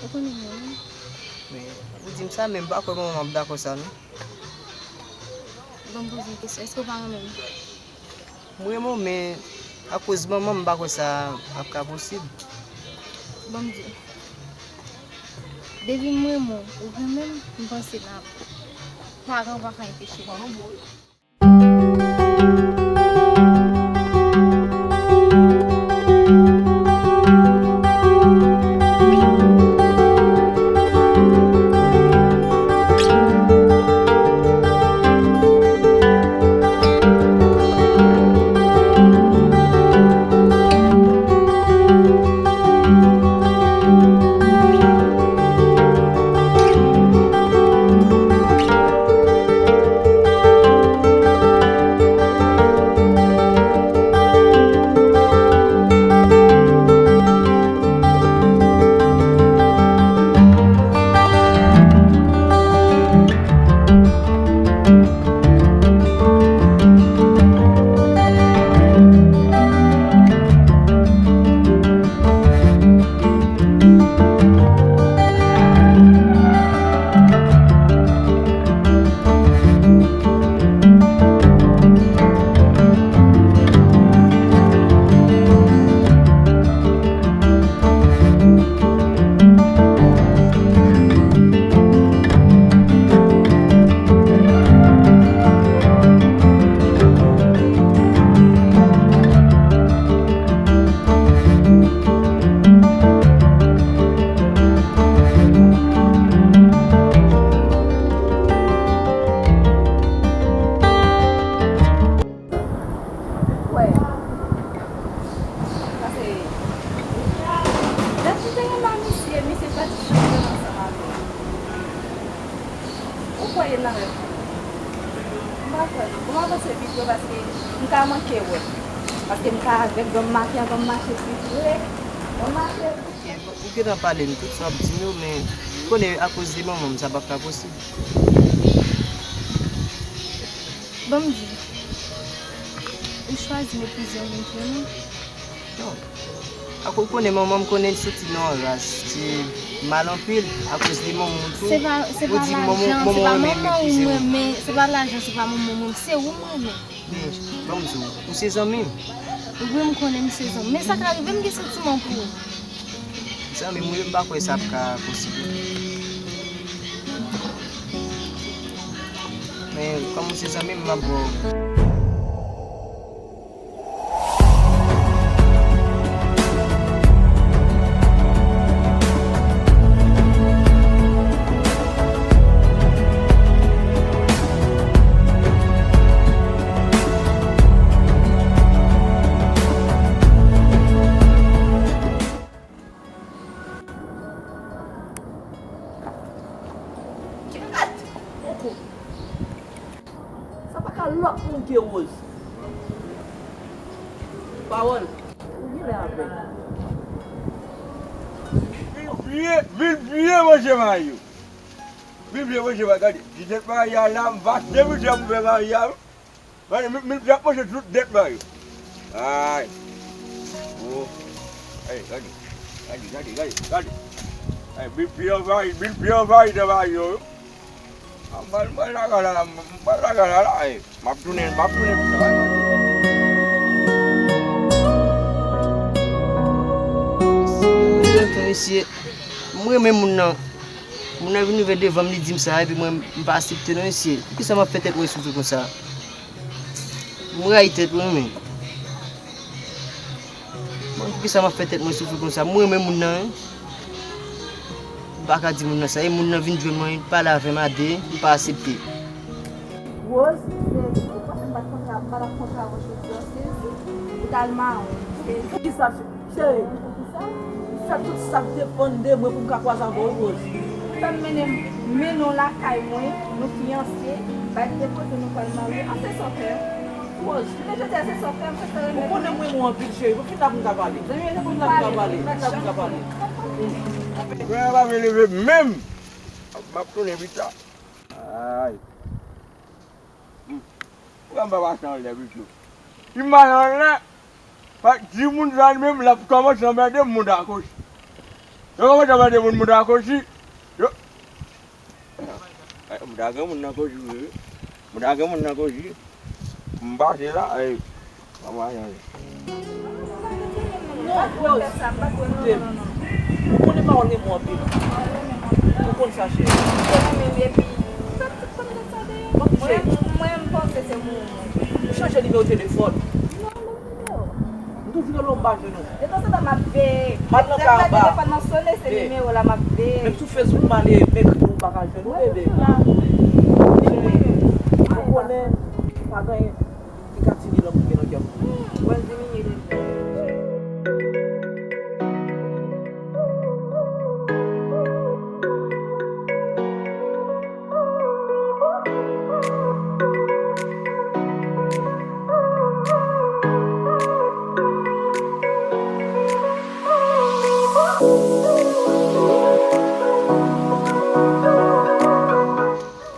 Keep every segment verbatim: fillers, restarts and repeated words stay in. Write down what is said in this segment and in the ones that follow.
Ou konnen mwen, wi. Men, ou di m sa, men m pa kwè manman m ap dakò sa, non. Ban m poze yon kesyon. Èske w pa renmen m? M renmen w, men akoz manman m, m pa kwè sa ap ka posib. Ban m di w. Depi m renmen w, ou renmen m, m panse n ap, paran pa ka anpeche nou. Kwè. Paske, lè m te renmen misye, misye pa t janm vin ansanm avè m. Ou kwè l nan rèv mwen? M pa kwè non. Bon, m avanse pito paske m ka manke wè. Paske m ka avèk granm maten an, ban m mache pi pre. Ban m mache. Ou gentan pale m tout sa w ap di m yo, men ou konnen akoz de manman m, sa p ap ka posib. Ban m di, ou chwazi meprize yon moun ki renmen w? Non. Akoz ou konnen manman m konnen l soti nan yon ras ki mal anpil, akoz de manman w tou. Se pa, se pa lajan, se pa manman w m renmen, se pa lajan, se pa manman w m renmen, se ou m renmen. Men, ban m di w, ou se zanmi m. Wi, m konnen m se zanmi. Men sa ka rive m gen santiman pou ou. Zanmi m, wi, m pa kwè sa ap ka posib. Men, kòm ou se zanmi m, m ap ba w. Kèt! Koko! Sa pa ka lòt moun ke Rose. Pawòl, ou genlè avèg. Vin pye, vin pye manje mayi yo. Vin pye manje mayi, gade. Ti tèt mayi a la, m va se mizè pou fè mayi a. Gade, m, m, m ap manje tout tèt mayi yo. Ay. Oh. Ay, gade. Gade, gade, gade, gade. Ay, vin pye anvayi, vin pye anvayi nan mayi yo. Mwen, mwen la, la, la, mwen la, la, la, la, eh, m ap tounen, m ap tounen pita. Mesye, m renmen moun nan. Moun nan vin rive devan m, li di m sa, epi mwen, m pa aksepte non, mesye. Poukisa m ap fè tèt mwen soufri konsa? M rayi tèt mwen, men. Mwen, poukisa m ap fè tèt mwen soufri konsa? M renmen moun nan, wi. M pa ka di moun nan sa. E moun nan vin jwenn mwen, li pale avè m a de, m pa aksepte. Rose, sezi, ou panse m pa t konn, m pa t ap konn travay jodi a, sezi. Ou t al mawon, sezi. Poukisa, cheri? Poukisa? M fè tout sa k depann de mwen pou m ka kwaze avè w, Rose. Fè m mennen, mennen w lakay mwen, nou fiyanse, bay depoze nou pral marye. An, se sa w fè. Rose, jounen jodi a se sa w fè, m prefere. Ou konnen m renmen w anpil, cheri. Pou ki ta pou n ka pale? Zanmi, pou ki ta pou n ka pale? Pou ki ta pou n ka pale? Mwen pa vle leve menm. M ap tounen pita. Ay. Hmm. Pou m pa pase anlè pito. Si m pase anlè, pa di moun sa li menm, l ap kòmanse anmède m, moun dakòch. Yo kòmanse mande moun mouda kochi. Yo. Mouda gen moun nan kochi wi. Mouda gen moun nan kochi. M pase la. Mwen pa chanje. Non, frè, koute m. Ou konnen pawòl gen mo anpil. Ou konn sa, cheri. Mwen, mwen, m panse se moun. Chanje nimewo telefòn. M tou vire lè w pa jwenn ou. Detanzantan m ap veye. M al nan kay anba. Telefòn nan sone, se nimewo la m ap veye. Menm sou Facebook m ale, m ekri ou pa ka jwenn ou, bebe. Ou konnen, pa gen anyen ki ka tini lanmou gen nan kè moun. Mwen diminye de.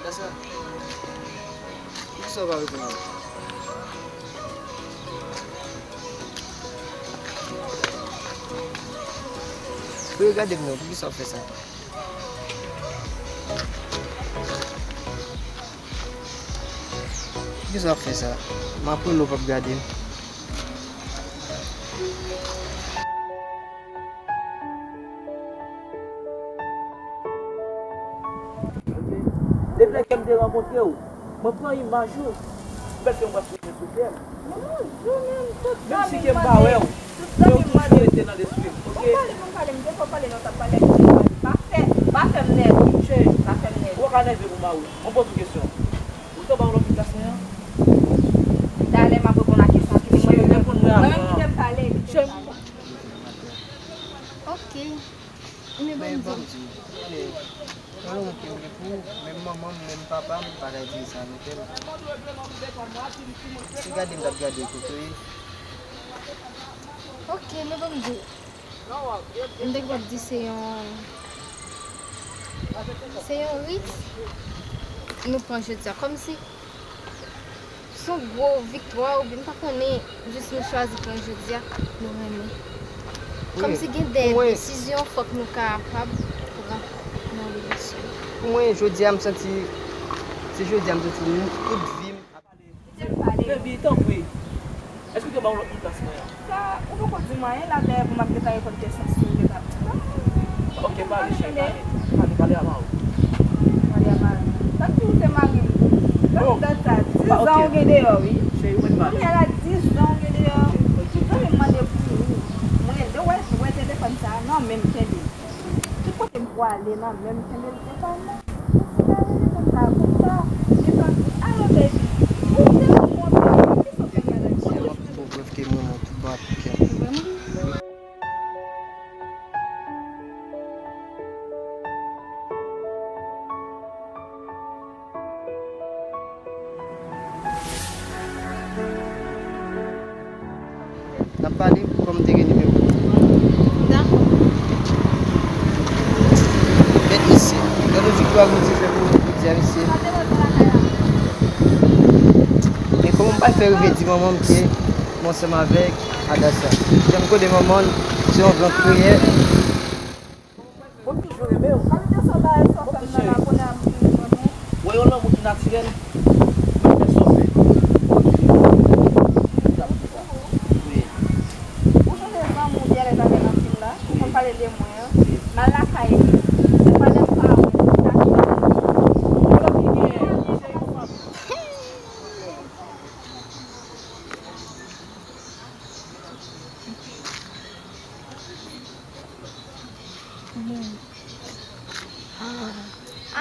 Adasa, poukisa w pa reponn mwen? Pou yo gade m non, poukisa w fè sa? Poukisa w ap fè sa? M ap rele w, w p ap gade m. Depi lè ke m te rankontre w, mwen pran imaj ou, m pèse yon bwat sou sou fyèl. Menm si ke m pa wè w, men ou toujou rete nan lespri m, oke? Pa fè, pa fè m nève. Pa fè m nève. Ou pa ka nève pou mari w. Mwen poze w kesyon. Ou te ba w lòt fi plas mwen an? Talè m ap reponn a kesyon an, kite mwen reponn mwen avan. Mwen menm kite m pale, kite m pale. Ok. Men ban m di w, ok. Yon lanmou ke m gen pou ou, menm manman m, menm papa m, pa ta di sa avèk èl. Si gade m t ap gade kote w ye. Ok, men ban m di w. M te kapab di se yon, se yon risk nou pran jodi a. Kòmsi se yon gwo viktwa oubyen m pa konnen, jis nou chwazi pran jodi a, nou renmen. Kòmsi gen de desizyon fòk nou kapab pran nan relasyon. Pou mwen, jodi a, m santi, se jodi a m santi m tout vi m ap Baby, tanpri. Èske w te ba yon lòt moun plas mwen an? Sa, ou poko di m anyen la, dayè pou m ap gentan reponn kesyon si w te ba m. Ok, pale, cheri, pale. Pale, pale a mari w. Pale a mari m. Sa k di ou se mari m? Gad dat sa, dizan ou gen deyò, wi. Cheri, mwen pale. Kounye a la, dizan ou gen deyò. Tout zanmi m mande pou ou. Mwen, lè w wè, wè telefòn sa a nan men m, kenbe l. Tout kote m pwale nan men m kenbe l, se pa mwen. Ou si ta rele konn sa, konn sa. Li santi, alo baby, ou te yon bon baby, kisa w fè m bagay sa? Yon ap pran prèv ke manman tou bat kè m. N ap pale kòm m te gen nimewo w. Dakò. Gad mesye, gad yon viktwa Bondye fè pou nou jodi a, mesye. Men kòman m pral fè rive di manman m ke m ansanm avèk Adasa? Jan m konnen manman l, se yon gran kriyè. Mwen toujou renmen w. Kalite sa w bay sa w fè m nan la, kounye a m vin renmen w. Wè yon lanmou ki natirèl, mwen fè sa w fè. Wi. Ou chanje zanmi w yè lè t avè nan fim la, ou konn pale de mwen an. M al lakay li, se pandan m pa wè l, m ta fè.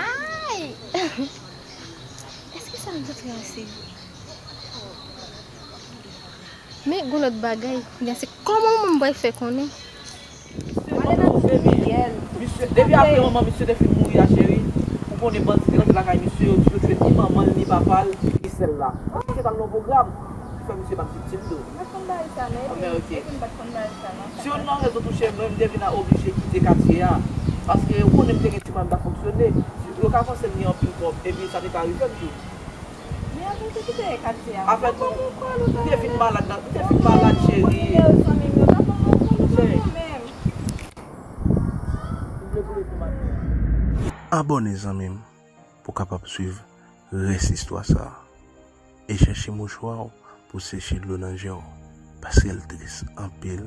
Ay! Èske sa m t ap fè a serye? Men gon lòt bagay, kounye a se kòman mwen m pral fè konnen? Misye, depi apre manman misye te fin mouri a, cheri, ou konnen bandi te rantre lakay misye, yo di yo tchwe ni manman l, ni papa l, ni sè l la. Misye t al nan yon pwogram, ki fè misye bat viktim tou. M pa t konn bagay sa, men epi, epi m pa t konn bagay sa, non. Se youn nan rezon tou, cheri, mwen, m te vin a oblije kite katye a. Paske, ou konnen m te gen ti mwen, m t ap fonksyone. Yo ka panse m gen anpil kòb, epi sa te ka rive m tou. Men avan w te kite katye a, ou pa ban m yon kòl, ou ta rele m, ou te vin malad, cheri. Cheri. Abòne zanmi m pou w kapab swiv rès istwa sa a. E chèche mouchwa w pou seche dlo nan je w, paske l tris anpil.